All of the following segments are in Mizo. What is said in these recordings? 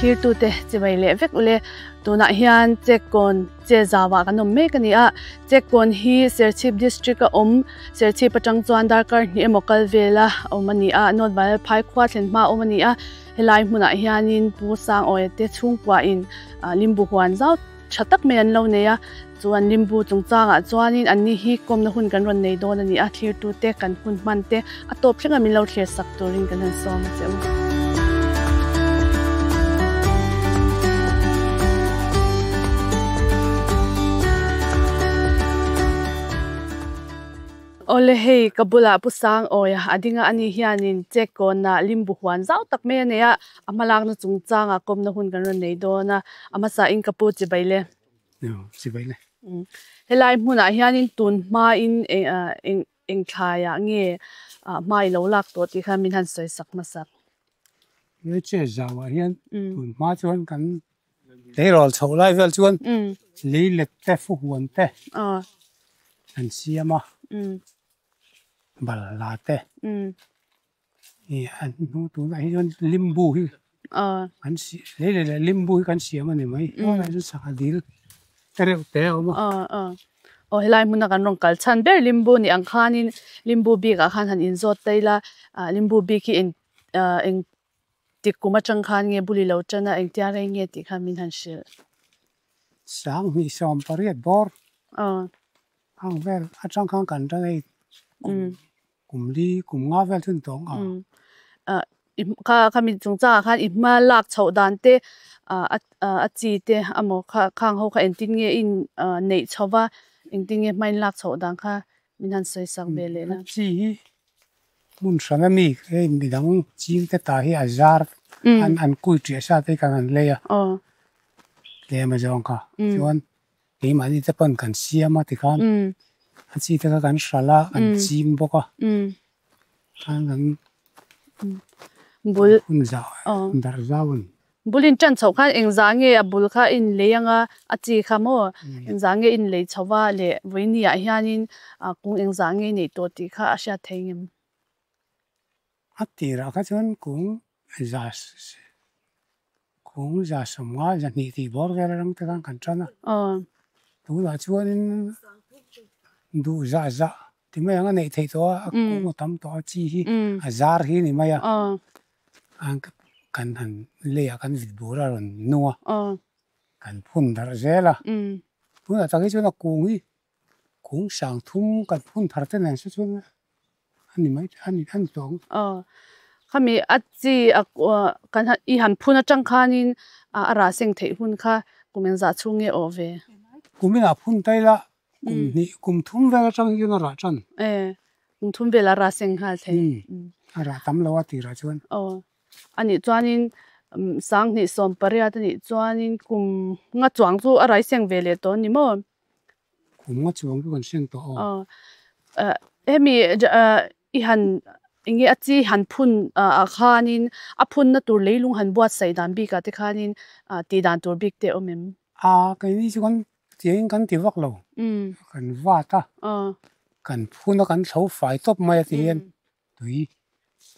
Thlirtute chibai leh vek ule. Tunah hian Chekkawn che zauah kan awm mek a ni a. Chekkawn hi Serchhip District a awm, Serchhip atang chuan darkar hnih emaw kal vela awm a ni a. North Vailalphai khua thlen hma awm a ni a. Helai hmunah hianin Pu Sangawia te chhungkuain limbu huan zau tha tak mai an lo nei a. Chuan limbu chungchangah chuanin anni hi kawmna hun kan rawn nei dawn a ni a, thlirtute kan hun hman te a tawp thlenga min lo thlir sak turin kan han sawm a che u. Awle hei ka bulah Pu Sangawia a ding a, ani hianin check kawnah limbu huan zau tak mai a nei a, a hmalakna chungchangah kawmna hun kan rawn nei dawn a, a hmasain ka pu chibai le. Chibai le. Helai hmunah hianin tun hmain eng eng thlaiah nge hma i lo lak tawh tih kha min han sawi sak hmasa. He che zauah hian tun hma chuan kan tleirawl chhoh lai vel chuan lei let te fu huan te an siam a, balhla te. An hnu tunah hi chuan limbu hi kan si lei leh leh limbu hi kan siam a ni mai hmanah chuan sangha dil te reuh te a awm a. Aw helai hmuna kan rawn kal chhan ber limbu ni ang khanin limbu bikah khan han inzawt ta ila limbu bik hi eng eng tik kum atang khan nge bul i lo tan a engtia rei nge tih khan min han hrilh. 2018 bawr ang vel atang khan kan tan hei kum Kum li, kum nga vel chu ni tawh ang a. Kha khami chungchangah khan i hma lak chhoh dan te a chi te emaw kha khang ho kha engtin nge i neih chho va, engtin nge hma in lak chhoh dan kha min han sawi sak ve leh la. A chi hi hmun hran a mi hei midang ching te ta hi a zar an kui ṭiah sa te hi kan han lei a, tlem a zawng kha chuan Keimahni te pawn kan siam a tikhan a chi te kha kan hralh a, kan ching bawk a, khan kan bul hun zau darh zau a ni. Bul in ṭan chhoh khan engzah nge a bul kha in lei anga a chi kha maw engzah nge in lei chho va leh vawiini ah hianin kung engzah nge i neih tawh tih kha a hriat thei ngem? A tirah kha chuan kung za kung za sawmnga zahnih tih bawr vel atang te khan kan tan a. Tunah chuanin duh zah zah ti mai ang a neih theih tawh a, a kung a tam tawh a chi hi a zar hi a ni mai a. Kan han leiah kan vit bur a rawn nung a, kan phun darh zel a. Tunah tak hi chuan a kung hi Kung sang thum kan phun thar te nen se chuan a ni mai a ni a ni tawh ang. Aw khami a chi a kan han i han phun atang khanin a rah seng theih hun kha kum engzah chhung nge awh ve? Kum inah phun ta ila kum hnih kum thum vel atang hian a rah tan. E kum thum vel a rah seng nghal thei. A rah tam lo a tirah chuan. Aw anih chuanin 2018 anih chuanin kum nga chuang chu a rai seng ve leh tawh a ni maw? Kum nga chuang chu kan hriat tawh aw. Hemi i han enge a chi han phun ah khanin a phunna tur leilung han buatsaih dan bikah te khanin tih dan tur bik te awm em? A keini chu kan tiangin kan ti vak lo. Kan vat a, kan phun a kan thlo fai tawp mai a ti hian tui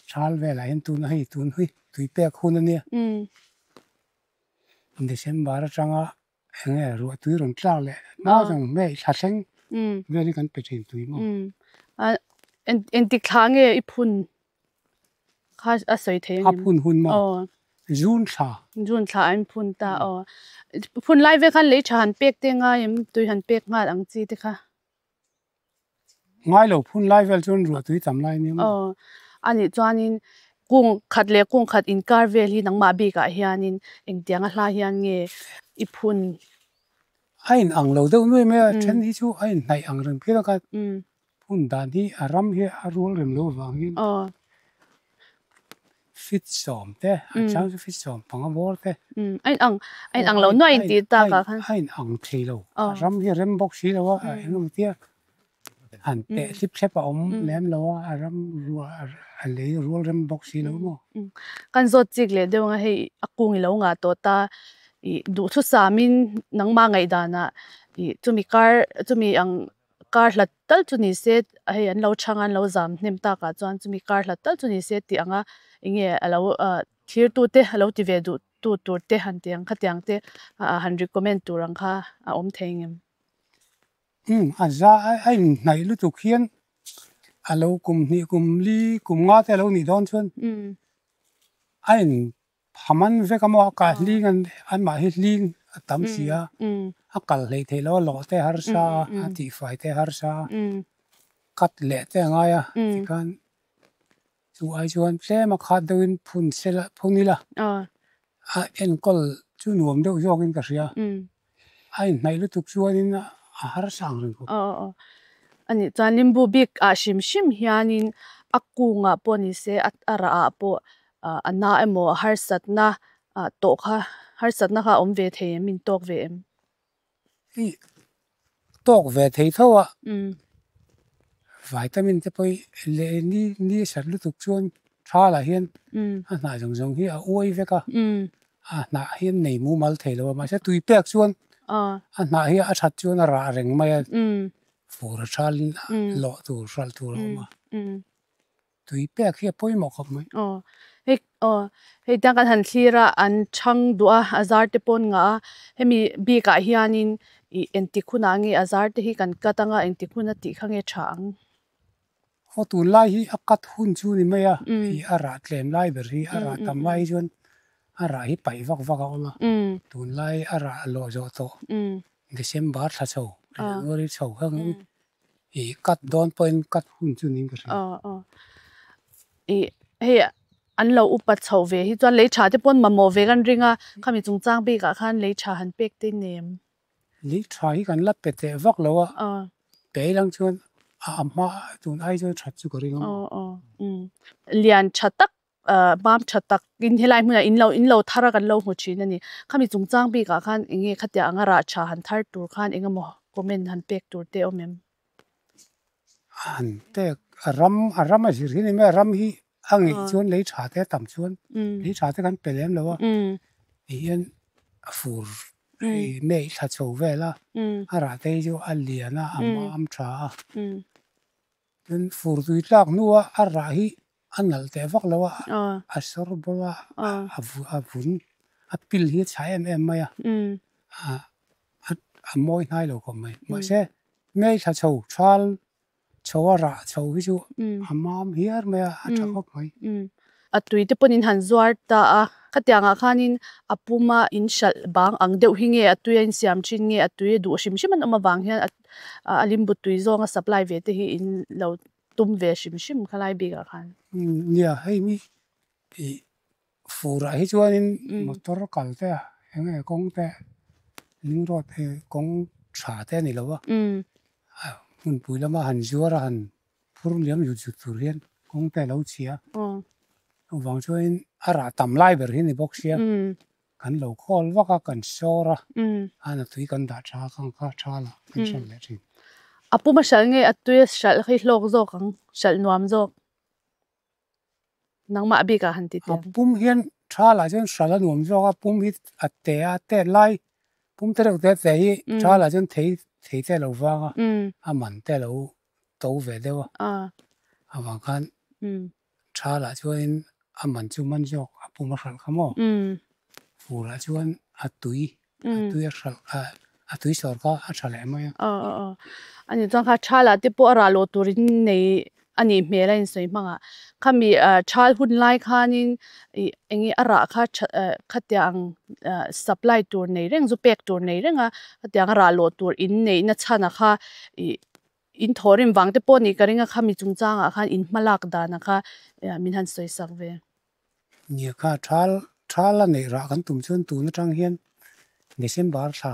thal velah hian tun hei tun hi tui pek hun a nia. December atanga Enge ruah tui rawn tlak leh hma zawng hmeh thla thleng vel hi kan pe thin tui maw? Engtik thla nge i phun kha a sawi thei a phun hun maw? June thla. June thla a in phun ta aw. Phun lai vel khan lei tha han pek te ngai em? Tui han pek nghal ang chi te kha. Ngai lo phun lai vel chuan ruah tui tam lai nia maw? Aw, anih chuanin kung khat leh kung khat inkar vel hi nangmah bikah hianin engtiang a hla hian nge i phun? A in ang lo deuh nuai mai a, then hi chu a inhnaih ang reng phian a kha phun dan hi a ram hi a rual rem lo avangin Fit sawm te, a chang chu fit sawm panga bawr te. A in ang, a in ang lo nuai in tih tak ah khan. A in ang thei lo. A ram hi a rem bawk si lo a, a eng emaw tia han teh hlip thlep a awm lem lo a, a ram a lei rual rem bawk si lo maw. Kan zawt chik leh deuh ang a, hei a kung i lo ngah tawh ta, i duhthusam in nangmah ngaihdan ah i chumi kar chumi ang Kar hlat tal chu ni se, hei an lo chhang a, an lo zam hnem tak ah chuan chumi kar hlat tal chu ni se tih anga enge alo thlir tu te alo ti ve duh tu tur te han ti ang khatiang te han recommend tur ang kha a awm thei ngem. Umm a za a inhnaih lutuk hian a lo kum hnih kum li kum nga te a lo nih dawn chuan a in Haman vek a maw a kah hling an anmah hi hling a tam si a, a kal hleih theih loh a lawh te harsa a, a tihfai te harsa a, cut leh te a ngai a tikhan chu ai chuan tlem a khat deuhin phun sela phun ila a enkawl chu nuam deuh zawkin ka hria. A inhnaih lutuk chuanin a harsa ang reng khawp. Aw aw. A nih chuan limbu bik ah hrim hrim hianin a kungah pawh ni se a rah ah pawh a na emaw harsatna tawh kha harsatna kha a awm ve thei em in tawk ve em? I tawk ve thei tho a. Vitamin te pawh hi leh ni ni sat lutuk chuan tha lah hian a hnah zawng zawng hi a uai vek a. A hnah hi an nei mumal thei lo a, mahse tui pek chuan a hnah hi a that chuan a rah reng mai a, fur a thalin lawh tur hralh tur a awm a, tui pek hi a pawimawh khawp mai. Aw hei aw hei tiang kan han thlir a, an chhang duh a, a zar te pawh an ngah a, hemi bikah hianin ih engtik hunah nge a zar te hi kan cut anga engtik huna tih kha nge tha ang? Aw tunlai hi a cut hun chu ni mai a, ih a rah tlem lai ber hi a rah tam lai hi chuan a rah hi paih vak vak a awm a, tunlai a rah lawh zawh tawh December thla chho January chho heng ih cut dawn pawhin cut hun chu niin ka hria. Aw aw ih hei an lo upa chhoh ve hi chuan lei tha te pawn mamawh ve kan ring a, khami chungchang bikah khan lei tha han pek te nem. Lei tha hi kan la pe teh vak lo a, pe ilang chuan a hma tun ai chuan that chu ka ring a. Aw aw umm lian tha tak mam tha tak in helai hmunah in lo in lo thar a kan lo hmu thin a ni. Khami chungchang bikah khan eng nge khatia anga rah tha han thar tur khan eng emaw comment han pek tur te awm em? Han pek a ram a ram a zir hi ni mai a ram hi a ngeih chuan lei tha te a tam chuan lei tha te kan pe lem lo a tihian a fur hei mei thla chho vel a a rah te hi chu a lian a a mam tha a tin fur tui tlak hnua a rah hi a nalh teh vak lo a a sawr bawk a a vun a pil hi a chhah em em mai a a mawi hnai lo khawp mai mahse mei thla chho thal chho a rah chho hi chu a mam hiar mai a, a tha khawp mai. A tui te pawhin han zuar ta a, khatiangah khanin a puma in hralh bang ang deuh hi nge a tui a insiam thin nge a tui a duh hrim hrim an awm avang hian a limbu tui zawnga supply ve te hi in lo tum ve hrim hrim khalai bikah khan. Nia, hei mi ih furah hi chuanin motor kal te eng nge kawng te ling road kawng tha te a ni lo a, hmunpui lama han zuar a han phur liam zut zut tur hian kawng te a lo chhia a, chuvang chuanin a rah tam lai ber hi a ni bawk sia, kan lo khawl vak a, kan sawr a, a tui kan dah tha a kang kha tha la kan hralh leh thin. A puma hralh nge a tui a hralh hi hlawk zawk ang, hralh nuam zawk. Nangmah bikah han ti teh. A pum hian tha lah chuan hralh a nuam zawk a, pum hi a te a, a tet lai pum te reuh te te hi tha lah chuan thei thei te a lo vang a, a man te a lo to ve deuh a, avang khan tha lah chuanin a man chu man zawk a pum a hralh kha maw, furah chuan a tui a tui a hralh a tui sawr kha a tha leh mai a. Aw aw aw. Ani chuan kha thala te pawh a rah loh turin nei a nih hmel a insawi hmang ah. Khami thal hun lai khanin ih eng nge a rah kha tha khatia ang supply tur nei reng zu pek tur nei reng a khatiang a rah loh tur in neihna chhan ah kha ih in thawhrim vang te pawh a nih ka ring a khami chungchangah khan in hma lak dan ah kha min han sawi sak ve. Nia kha thal thal a neih rah kan tum chuan tun atang hian December thla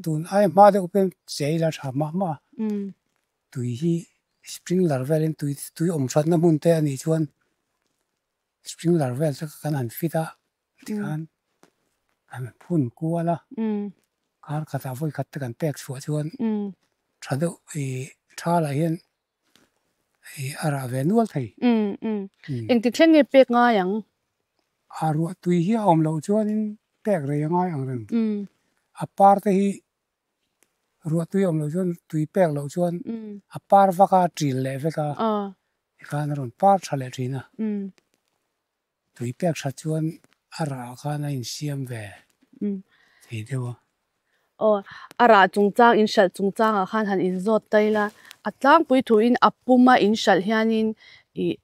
tun ai hma deuh pawhin chei la tha mah mah a, tui hi sprinkler velin tui tui awm thatna hmun te a nih chuan sprinkler vel te kan han fit a tikhan kan phun kual a, kar khatah vawi khat te kan pek chhuah chuan tha deuh ih thalah hian Hei a rah ve nual thei. Umm umm. Engtik thleng nge pek ngai ang? A ruah tui hi a awm loh chuanin pek rei a ngai ang reng. A par te hi ruah tui a awm loh chuan tui pek loh chuan a par vak a, a ṭil leh vek a, tikhan a rawn par ṭha leh ṭhin a. Tui pek that chuan a rah khan a insiam ve thei deuh a. Aw, a rah chungchang inhralh chungchangah khan han inzawt ta ila, a tlangpui thuin a puma inhralh hianin ih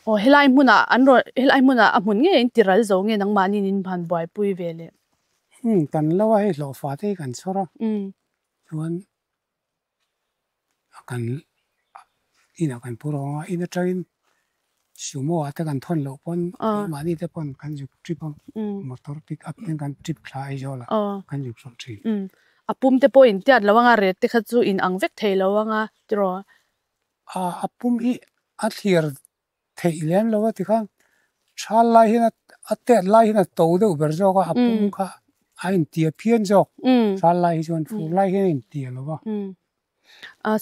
aw helai hmunah an rawn helai hmunah a hmun ngei in ti ral zo nge nangmahniin in han buaipui ve leh. Umm kan lo a hei hlawhfa te hi kan chhawr a, chuan kan inah kan phur awng a, in atangin sumo ah te kan thawn loh pawn keimahni te pawn kan zuk trip a, motor pick up ten kan trip thla Aizawl ah kan zuk hralh thin. A pum te pawh intiat lo anga ret te kha chu in ang vek thei lo anga tiraw? A pum hi a thlir theih lem lo a tikhan thal lai hian a tet lai hian a to deuh ber zawk a, a pum kha a intia phian zawk thal lai hi chuan fur lai hian a intia lo va.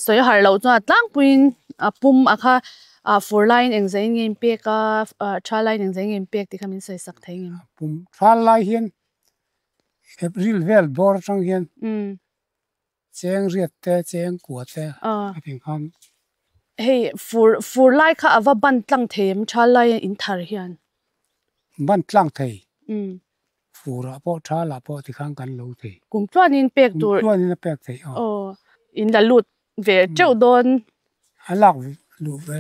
Sawi a harh loh chuan a tlangpuiin a pum a kha fur laiin engzah in nge inpek a, thal laiin engzah in nge inpek tih kha min sawi sak thei ngem? A pum thal lai hian April vel bawr atang hian Cheng riat te, cheng kua te a tih khan. Hei fur fur lai kha a va ban tlang thei em thal lai in thar hian? Ban tlang thei. Fur ah pawh thal ah pawh tikhan kan lo thei. Kum tluanin pek tur. Kum tluanin a pek theih aw. Aw in la lut ve teuh dawn. A lak luh ve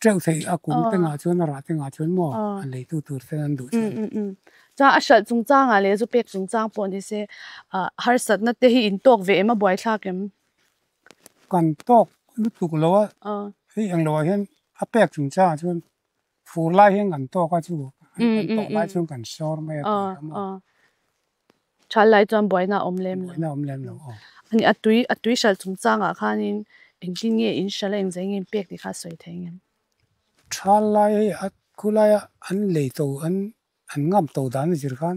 teuh theih a kum te ngah chuan a rah te ngah chuan maw a leitu tur ten an duh chuan. Chuan a hralh chungchangah leh zu pek chungchang pawh ni se harsatna te hi in tawk ve em a buaithlak em? Kan tawk lutuk lo a, hei eng loah hian a pek chungchangah chuan fur lai hian kan tawk a chu kan tawk lai chuan kan sawr mai a tih kha maw. Thal lai chuan buaina a awm lem lo. Buaina a awm lem lo aw. Ani a tui a tui hralh chungchangah khanin engtin nge in hralh a engzah nge in pek tih kha a sawi thei ngem? Thal lai hei a khulaia an lei to an an ngam to dan a zir khan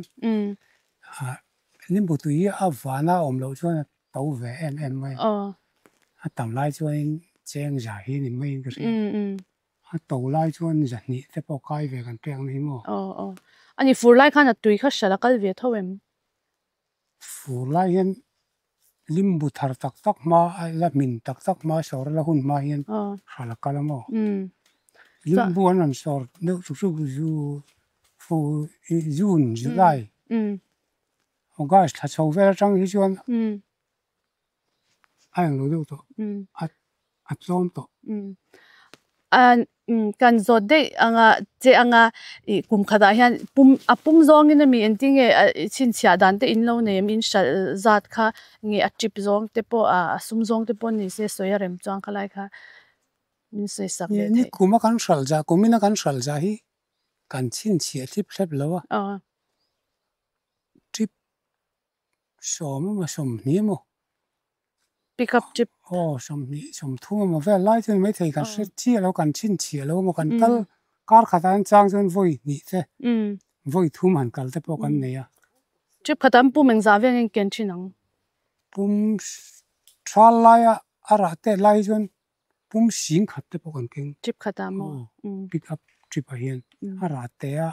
limbu tui hi a vana a awm loh chuan a to ve em em mai a. A tam lai chuanin cheng za hi ni maiin ka hria. A to lai chuan zahnih te pawh kai ve kan pek na hi maw? Aw aw. Ani fur lai khan a tui kha hralh a kal ve tho em? Fur lai hian limbu thar tak tak hma a la hmin tak tak hma sawr la hun hma hian hralh a kal a maw? Limbu an rawn sawr deuh chuk chuk zu fu June, July, August thla chho vel atang hi chuan A englo deuh tawh, a tlawm tawh. Kan zawt daih anga che anga ih kum khatah hian pum a pum zawngin ami engtin nge chhinchhiah dan te in lo nei em in hralh zat kha nge a trip zawng te pawh a sum zawng te pawh ni se sawi a rem chuang khalai kha min sawi sak leh theih. Ni kuma kan hralh zah kumina kan hralh zah hi kan chhinchhiah thlip thlep lo a, trip Sawm emaw sawmhnih emaw. Pick up trip. Aw sawmhnih sawmthum emaw vel lai chuan maithei kan hre chiah lo kan chhinchhiah lo emaw kan kal kar khatah an chang chuan vawi hnih te vawi thum han kal te pawh kan nei a. Trip khatah an pum engzah vel nge ken thin ang? Pum thal laia a rah tet lai hi chuan pum sing khat te pawh kan keng. Trip khatah maw? Pick up trip ah hian a rah te a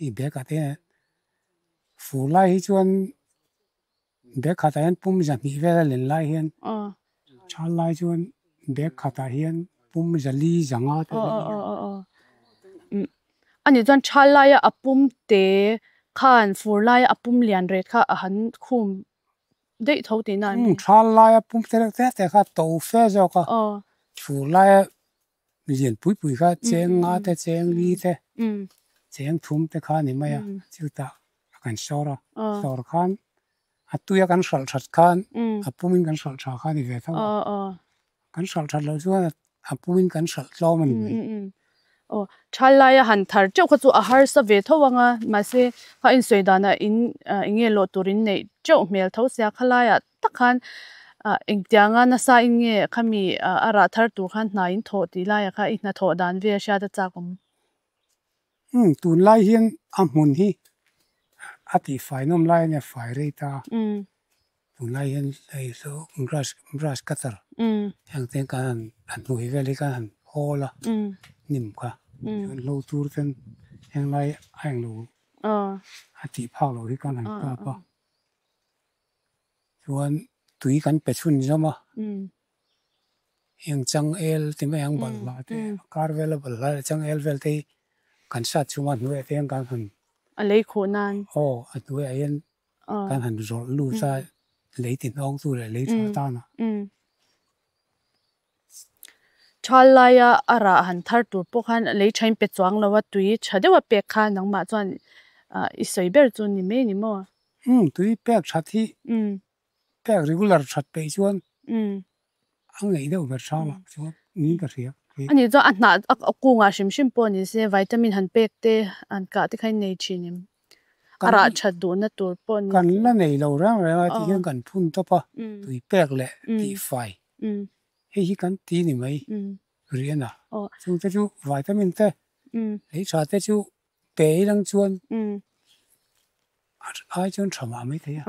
I bag ah te fur lai hi chuan bag khatah hian pum zahnih vel a len lai hian thal lai chuan bag khatah hian pum zali zanga te vel hian. Ani chuan thal laia a pum te khan fur laia a pum lian ret kha a han khum daih tho tihna an ni. Thal laia pum te reuh te te kha to fe zawk a, fur laia Lian pui pui kha cheng nga te, cheng li te, cheng thum te kha a ni mai a, chutah kan sawr a, sawr khan a tuia kan hralh that khan a pumin kan hralh tha kha a ni ve tho a, kan hralh that loh chuan a pumin kan hralh tlawm a ni mai. Aw, thal laia han thar teuh kha chu a harsa ve tho ang a, mahse kha insawi danah in eng nge lawh tur in neih teuh hmel tho sia khalaiah tak khan engtianga nasa in nge khami a rah thar tur khan hna in thawh tih laiah kha i hnathawh dan vel hriat a chak awm. Umm tunlai hian a hmun hi a tihfai nawm lai a nia fai rei ta. Tunlai hian hei chu grass grass cutter heng te kan han han hnuai vel hi kan han hawl a hnim kha chuan hlo tur ten henglai a englo a tih phak loh hi kan han kap a. Chuan tui kan pe chhun zawm a, heng changel ti mai ang balhla te, kar vela balhla leh changel vel te hi. Kan sat chhunga hnuaiah te hian kan han A lei khuh nan. Aw, a hnuaiah hian kan han zawrh lut a, lei ti hnawng tu leh lei tha tan a. Thal laia a rah han thar tur pawh khan lei tha in pe chuang lo a, tui tha deuh a pek kha nangmah chuan i sawi ber chu ni mai ni maw? Umm, tui pek that hi pek regular that peih chuan a ngeih deuh ber tha ang chuan niin ka hria. Ani chuan a hnah a kungah hrim hrim pawh ni se vitamin han pek te han kah te kha in nei thin em? A rah that duhna tur pawh ni se. Kan la nei lo reng reng a ti hian kan phun tawp a, tui pek leh tihfai hei hi kan ti ni mai rian a. Chungte chu vitamin te lei tha te chu pe ilang chuan ai chuan tha mah mai thei a.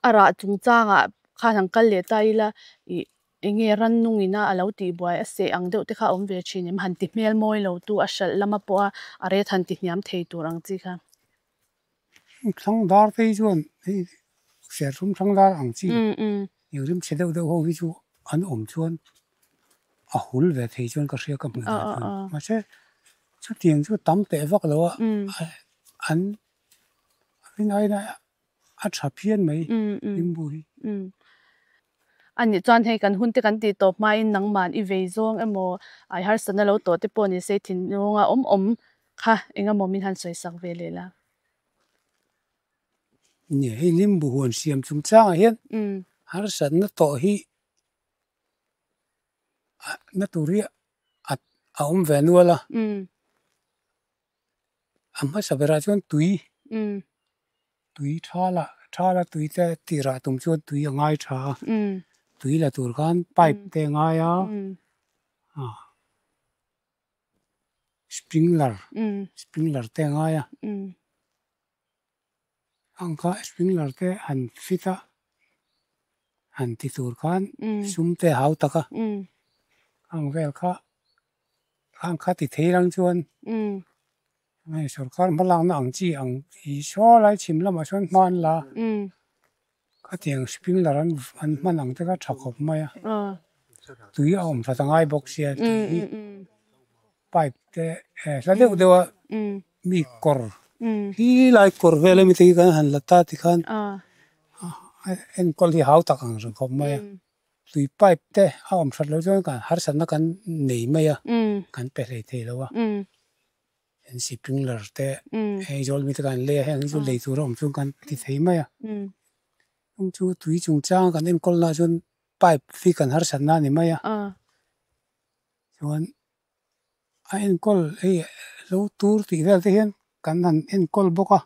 A rah chungchangah khan han kal leh ta ila ih enge rannung ina a lo tihbuai a seh ang deuh te kha a awm ve thin em? Han ti hmel mawi lo tu a hralh lama pawha a ret han ti hniam thei tur ang chi kha. Thangdar te hi chuan hei serthlum thangdar ang chi rim chhe deuh deuh ho hi chu an awm chuan a hul ve thei chuan ka hria ka hmuh dan chuan. Mahse chutiang chu tam teh vak lo a an rin aiin a tha phian mai limbu hi. Anih chuan hei kan hun te kan tih tawp hmain nangman i vei zawng emaw ai harsatna lo tawh te pawh ni se thinlunga awm awm kha engemaw min han sawi sak ve leh la. Nia, hei limbu huan siam chungchangah hian harsatna tawh hi na tur hi a awm ve nual a. A hmasa berah chuan tui, tui thala, thala tui te tirah tum chuan tui a ngai tha a, tui la tur khan pipe te a ngai a, sprinkler, sprinkler te a ngai a, ang kha sprinkler te han fit a, han ti tur khan sum te a hau tak a, ang vel kha ang kha ti thei lang chuan hei sorkar hmalakna ang chi ang i saw lai chhim lamah sawn hma an la a, khatiang sprinkler an an hman ang te kha tha khawp mai a, tui a awm that a ngai bawk sia tui hi pipe te hla deuh deuh a mi kawr hi lai kawr vel ami te hi kan han la ta tikhan enkawl hi hau tak ang reng khawp mai a. Tui pipe te a awm that loh chuan kan harsatna kan nei mai a, kan pe hlei thei lo a. Heng sprinkler te, heng zawl mi te kan lei a, heng hi chu lei tur a awm chuan kan ti thei mai a. Chung chu tui chungchang kan enkawl na chuan pipe hi kan harsatna a ni mai a. Chuan a enkawl hei lo tur tih vel te hian kan han enkawl bawk a.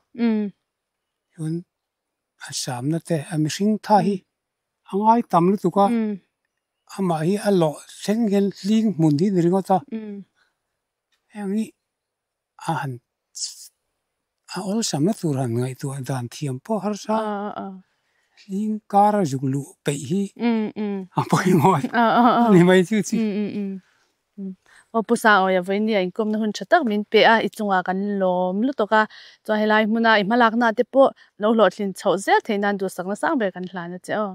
Chuan a samna te a mihring tha hi a ngai tam lutuk a, amah hi a lawh thleng hian hling hmun hi ni ringawt a, heng hi a han a awlsamna tur han ngaihtuah dan thiam pawh harsa hling kar a zuk luh peih hi a pawimawh a ni mai chu chu. Aw Pu Sangawia vawinia inkawmna hun tha tak min pe a, i chungah kan lawm lutuk a, chuan helai hmuna i hmalakna te pawh lo hlawhtlin chhoh zel theih nan duhsakna sang ber kan hlan a che aw.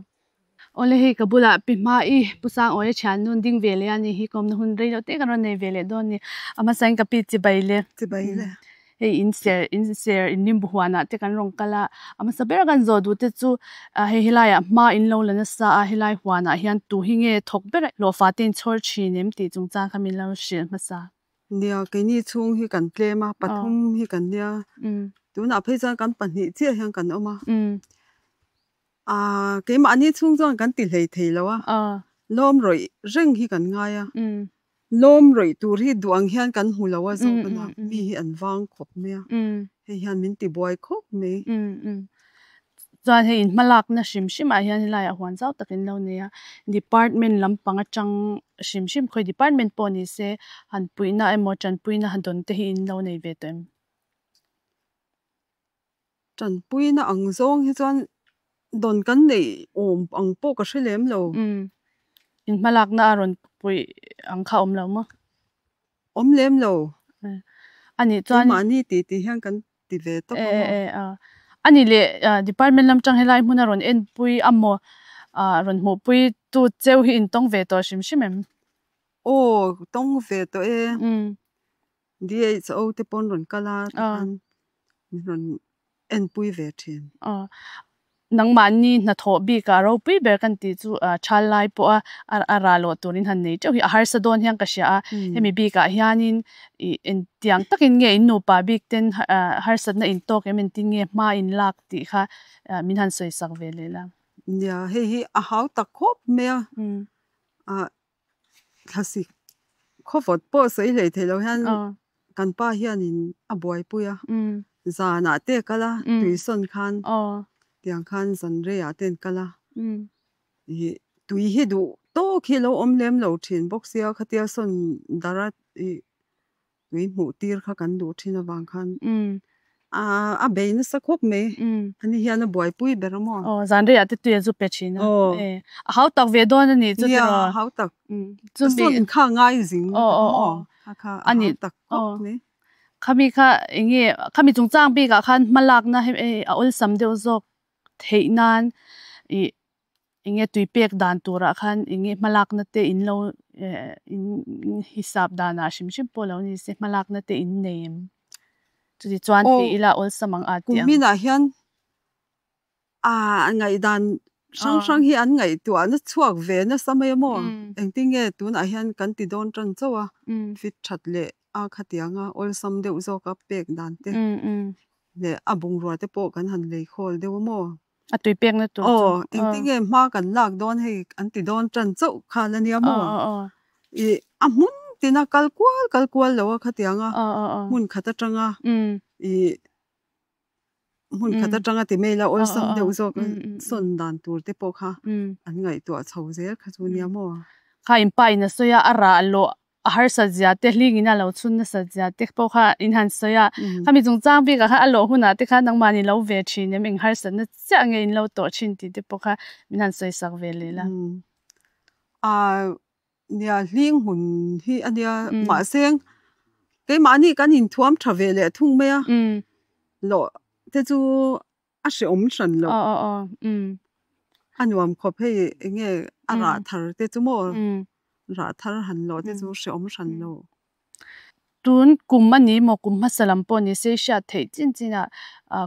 Awle hei ka bulah pi hma i Pu Sangawia thian nun ding ve leh a ni hi kawmna hun rei loh te kan rawn nei ve leh dawn a ni. A hmasain ka pi chibai le. Chibai le. Hei in ser in ser in limbu huanah te kan rawn kal a, a hmasa ber kan zawh duh te chu hei helaiah hma in lo la nasa a, helai huanah hian tu hi nge thawk ber a hlawhfa te in chhawr thin em tih chungchang kha min lo hrilh hmasa. Nia, keini chhung hi kan tlem a, pathum hi kan nia, tunah phei chuan kan pahnih chiah hian kan awm a. Keimahni chhung chuan kan ti hlei thei lo a, lawm rawih reng hi kan ngai a, lawm rawih tur hi duh ang hian kan hmu lo a zawk a na, mi hi an vang khawp mai a, hei hian min ti buai khawp mai. Chuan hei in hmalakna hrim hrim ah hian helaiah huan zau tak in lo nei a, department lampang atang hrim hrim khawi department pawh ni se han puihna emaw tanpuina han dawn te hi in lo nei ve tawh em? Tanpuina ang zawng hi chuan dawn kan neih awm ang pawh ka hre lem lo. Umm. In hmalakna a rawn puih ang kha awm lo maw? Awm lem lo. Anih chuan. Keimahni tih tih hian kan ti ve tawp a maw? E e a. Anih leh department lam tang helai hmun a rawn enpui a maw? Rawn hmuhpui tu cheu hi in tawng ve tawh hrim hrim em? Aw, tawng ve tawh e. Umm. DHO te pawn rawn kal a tikhan min rawn enpui ve thin. Nangmahni hnathawh bikah ropui ber kan tih chu thal lai pawha a rah loh turin han nei teuh hi a harsa dawn hian ka hria a. Hemi bikah hianin ih engtiang takin nge in nupa bik ten harsatna in tawk em engtin nge hma in lak tih kha min han sawi sak ve leh la. Nia, hei hi a hau tak khawp mai a, thlasik khawvawt pawh sawi hlei thei lo hian kan pa hianin a buaipui a, zanah te a kal a, tuisawn khan tiang khan zan reiah te an kal a, ih tui hi duh tawk hi lo awm lem lo thin bawk sia khatia sawn dara ih tui hmuh tir kha kan duh thin avang khan a bei nasa khawp mai. Ani hian a buaipui ber a maw? Aw, zan reiah te tui a zu pe thin a. A hau tak ve dawn a nih chu tiraw? Nia, a hau tak. Sawn kha ngai zing lutuk maw? Kha kha a hau tak khawp mai. Khami kha eng nge, khami chungchang bikah khan hmalakna hei a awlsam deuh zawk theih nan ih Eng nge tui pek dan turah khan eng nge hmalakna te in lo in hisap danah hrim hrim pawh lo ni se hmalakna te in nei em? Chuti chuan ti ila awlsam ang a ti ang. Kuminah hian a ngaihdan hrang hrang hi an ngaihtuahna chhuak ve nasa mai a maw? Engtin nge tunah hian kan ti dawn tan chauh a, fit that leh a khatianga awlsam deuh zawka pek dan te leh a bungrua te pawh kan han lei khawl deuh a maw? A tui pekna tur chu. Aw, engtin nge hma kan lak dawn hei an ti dawn tan chauh khan a nia maw? Ih, a hmun tina kal kual kal kual lo a khatiang a, hmun khat atanga ih hmun khat atanga ti mai la awlsam deuh zawk sawn dan tur te pawh kha an ngaihtuah chho zel kha chu nia maw? Kha in pa in a sawi a, a rah lawh a harsat zia te hlingin a lo chhun nasat zia te pawh kha in han sawi a, khami chungchang bikah khan a lawh hunah te khan nangmahni lo ve thin em, eng harsatna chiah nge in lo tawh thin tih te pawh kha min han sawi sak ve leh la. A nia hling hmun hi a nia mahse keimahni kan inthuam tha ve leh thung mai a, lawh te chu a hrehawm hran lo. A nuam khawp hei eng nge a rah thar te chu maw rah thar han lawh te chu hrehawm hran lo. Tun kum a ni maw kum hmasa lam pawh ni se hriat theih chin chin a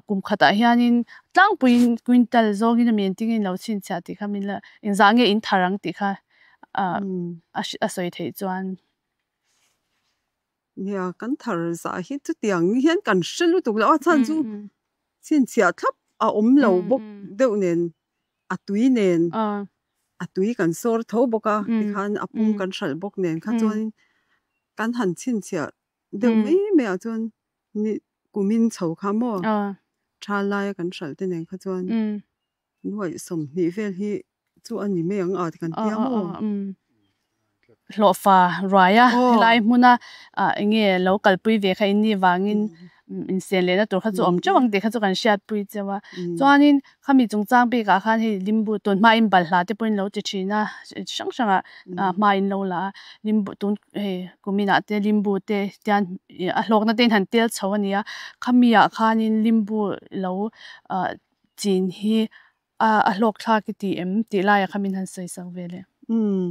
kum khatah hianin tlangpuiin quintal zawngin a mi engtin lo chhinchhiah tih kha min la engzah nge in thar ang tih kha a sawi theih chuan. Nia, kan thar zah hi chutiang hian kan hre lutuk lo a, chhan chu chhinchhiah thlap a awm lo bawk deuh nen, a tui nen, a tui kan sawr tho bawk a, tikhan a pum kan hralh bawk nen kha chuan kan han chhinchhiah deuh mai mai ah chuan ni kumin chho kha maw tha laia kan hralh te nen kha chuan Nuaih 20 vel hi chu a ni mai ang a ti kan tia maw? Hlawhfa ruai a, helai hmuna eng nge lo kalpui ve kha in nih vangin insen lehna tur kha chu awm teuh ang tih kha chu kan hriatpui cheu a. Chuanin khami chungchang bikah khan hei limbu tun hma in balhla te pawhin lo ti thin a, chi hrang hrangah hma in lo la a, limbu tun hei kuminah te limbu te tian a hlawkna te in han tel chho a ni a, khami ah khanin limbu lo Chin hi a a hlawk thlak i ti em tih laiah kha min han sawi sak ve le. Umm.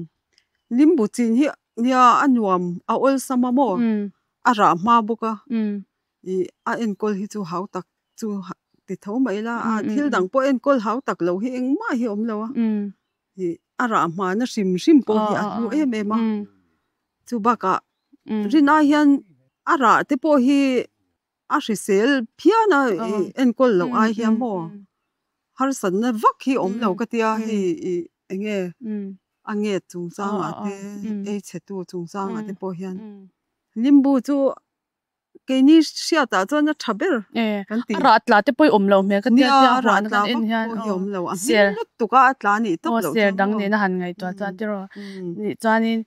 Limbu chin hi nia a nuam a awlsam a maw? A rah hma bawk a. Ih a enkawl hi chu hau tak chu ti tho mai la a thil dang pawh enkawl hau tak lo hi engmah hi a awm lo a. Ih a rah hma na hrim hrim pawh hi a hlu em em a. Chu bakah rin ai hian a rah te pawh hi A hrisel phian a enkawl loh ai hian maw harsatna vak hi awm lo ka tia hei ih eng nge a nget chungchangah te ei chhetu chungchangah te pawh hian limbu chu keini hriatah chuan a tha ber kan ti. A rah tla te pawh i awm lo hmel ka tia tia huan kan en hian aw awm lo a hming lutuk a a tla nih tawp loh chuan ser dang nena han ngaihtuah chuan tiraw nih chuanin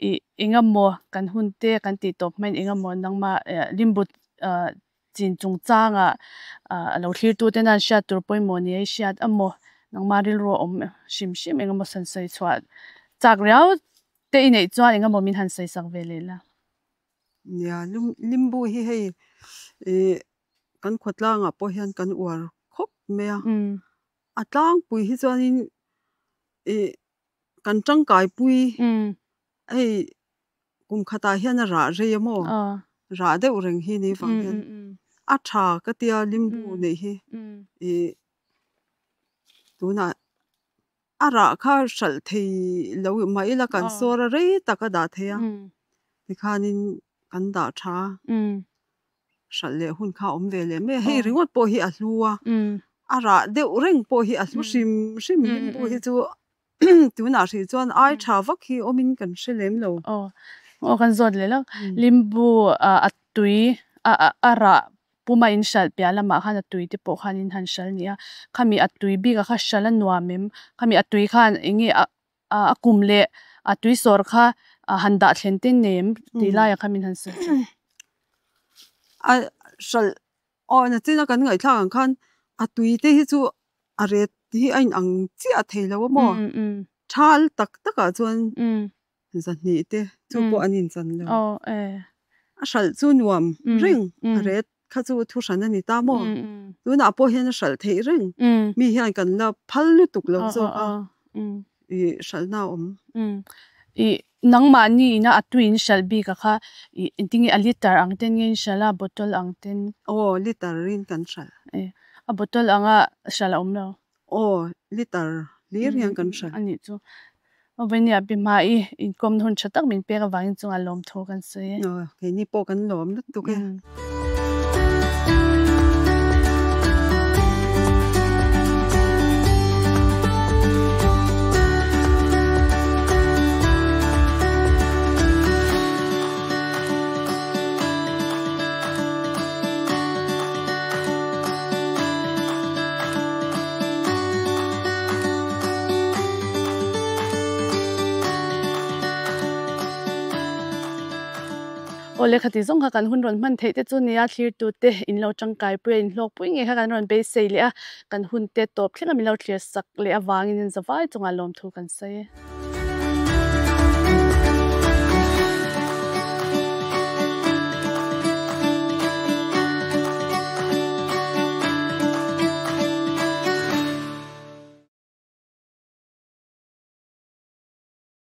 ih engemaw kan hun te kan tih tawp hmain engemaw nangmah limbu chin chungchanga a lo thlirtu te nan hriat tur pawimawh ni a i hriat emaw nangmah rilru a awm hrim hrim engemaw san sawi chhuah chak riau te i neih chuan engemaw min han sawi sak ve leh la. Nia, limbu hi hei ih kan khawtlangah pawh hian kan uar khawp mai a, a tlangpui hi chuanin ih Kan tangkaipui hei kum khatah hian a rah rei a maw? Rah deuh reng hi ni vang hian a tha ka tia limbu neih hi ih tunah a rah kha hralh thei lo mah ila kan sawr a rei tak a dah thei a tikhanin kan dah tha a hralh leh hun kha a awm ve leh mai a hei ringawt pawh hi a hlu a a rah deuh reng pawh hi a hlu hrim hrim limbu hi chu Tunah hrih chuan ai tha vak hi awmin kan hre lem lo. Aw, aw kan zawt leh lak. Limbu a tui a rah puma in hralh piah lamah khan a tui te pawh khan in han hralh ni a. Khami a tui bikah kha hralh a nuam em? Khami a tui khan eng nge a kum leh a tui sawr kha han dah thlen te nei em tih laiah khan min han sawi thin. A hralh Aw nachina kan ngaihthlak ang khan a tui te hi chu a ret hi a inang chiah thei lo a maw? Thal tak takah chuan zahnih te chu pawh an inchan lo. A hralh chu nuam reng a ret kha chu thu hran a ni ta maw? Tunah pawh hian a hralh theih reng. Mi hian kan la phal lutuk lo zawk a ih hralhna a awm. Ih nangmahni ina a tui in hralh bik a kha ih engtin nge a liter ang ten nge in hralh a bottle ang ten? Aw liter in kan hralh. Eh a bottle anga hralh a awm lo? Aw liter hlir hian kan hralh. A nih chu. Aw Vainia pi hma i inkawmna hun tha tak min pek avangin chungah lawmthu kan sawi e. Aw keini pawh kan lawm lutuk e. Aw lehkha tih zawng kha kan hun rawn hman theih te chu nia thlir tute in lo tangkai pui a in hlawk pui ngei kha kan rawn beisei leh a kan hun te tawp thleng a min lo thlir sak leh avangin in zavai chungah lawmthu kan sawi e.